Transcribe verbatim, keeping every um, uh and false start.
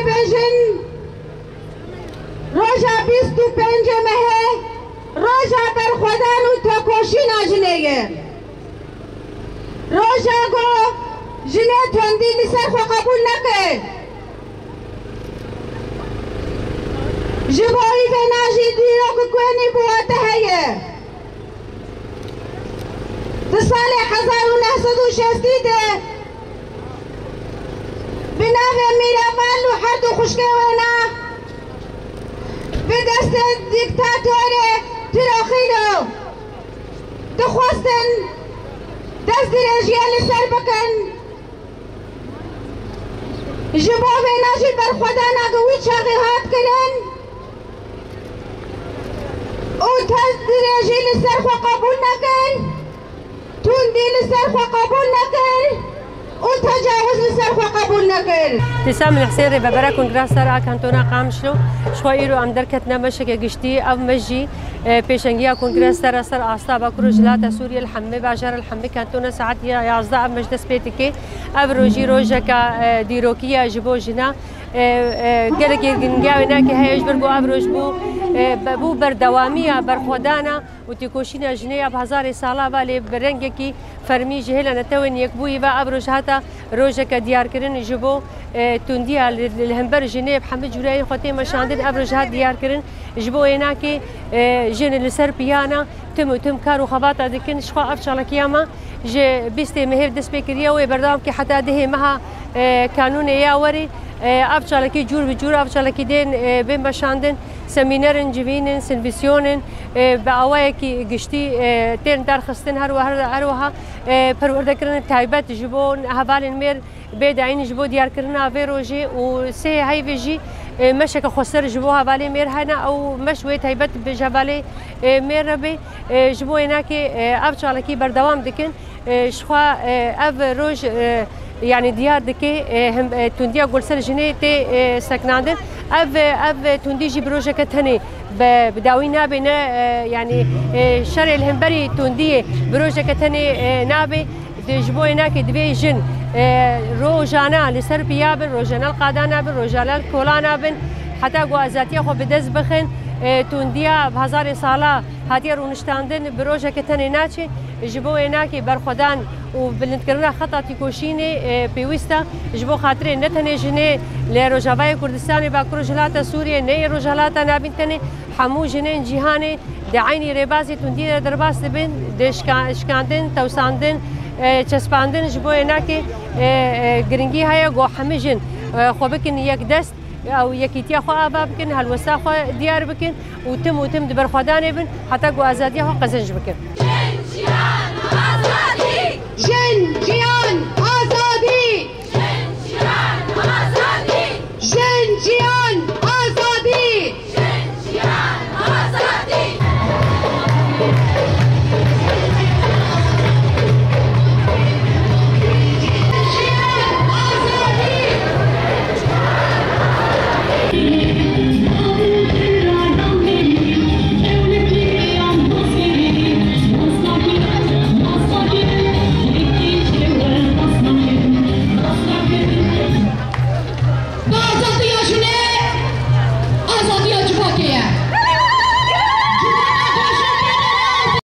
Bêjin, roja bîst û pêncê mehê roja berxwedan û têkoşîna jinê ye. Roja ku jinê tundî li ser xwe qebûl neke. Ji bo îvêna jî dîrok kuenî bi wate heye. Di salê hezar û neh sed û şêstî de bi navê Mîreval û her du xwişkê wêna bi destê dîktatorê Tîroxîlo dixwestin destdirêjiya li ser bikin. Ji bo vêna jî berxwedana ku wî çaxê hat kirin û destdirêjî li ser xwe qebûl nekir, tundî li ser xwe qebûl nekir û tecawuz li ser xwe qebûl nekir. Dîsa min Husên Rêvebera Kongra Star a Kantona Qamişlo, ji xwe îro em derketine meşeke giştî, ev meş jî, e, pêşengiya Kongra Star a ser asta Bakur û Rojhilata Sûriyê li hemî bajar, li hemî kantona saet ya yazdeh ev meş dest pê dike. Ev rojî rojeka, e, dîrokî ye ji bo jina. E, e, gelekî giringiya wênakê heye ji ber ku ev roj bû, e, be-, bû berdewamiya berxwedana û têkoşîna jinê ya bi hezarê sala ve lê bi rengekî fermî ji hêla Netewên Yekbûyî ve ev roj hata rojeke diyarkirin ji bo, e, tundiya li, li hember jinê bi hemî cûreyên xwe tê meşandin. Ev roj hat diyarkirin ji bo wênakê, e, jin li ser piyana tim û tim kar û xebata dikin. Ji xwe ev çalakiya me ji bîstê mehê dest pê kiriye û ê berdewam ke heta dehê meha, e, kanûnê ya werê. E, ev çalakî cûr bi cûr, ev çalakî dên, e, bên meşandin, semînerin, civînin, sinvîsyonin, e, bi awayekî giştî, e, tên derxistin, her we-, her, her wiha, e, perwerdekirin taybet ji bo hevalên mêr bê dayîn ji bo diyarkirina vê rojê û sê heyvê jî, e, meşeke xweser ji bo hevalê mêr hene. Ew meş wê taybet bi ji hevalê, e, mêr re bê. E, ji bo wênakê, e, ev çalakî berdewam dikin. E, ji xwe, e, ev roj, e, yanî diyar dike, e, him, e, tundiya ku li ser jinê tê, e, seknandin. Ev, ev tundî jî bi rojeke tenê bi, bi dawî nabe, ne, e, yanî, e, şerê li hemberî tundiyê bi rojeke tenê, e, nabe. Di, ji bo wênakê divê jin, e, rojana li ser piya bin, rojana li qada nabin, rojana li kola nabin, heta ku azadiya xwe bi dest bixin. E, tundiya bi hezarê sala hatiye rûniştandin, bi rojeke tenê naçe. Ji bo wênakê berxwedan û bilindkirina xeta têkoşînê, e, pêwîst e. Ji bo xatirê ne tenê jinê li Rojavayê Kurdistanê, Bakur Rojhilata Sûriyê, ne yê Rojhilata Navîn tenê, hemû jinên cîhanê di eynî rêbazê tundiyê de derbas dibin, di şika-, şikandin, tewsandin, e, çespandin. Ji bo wênakê, e, e, giringî heye ku hemî jin, e, xwe bikin yek dest. Ew yekîtiya xwe ava bikin, helwesta xwe diyar bikin û tim û tim di berxwedanê bin heta ku azadiya xwe qezenc bikin. Jin, jiyan,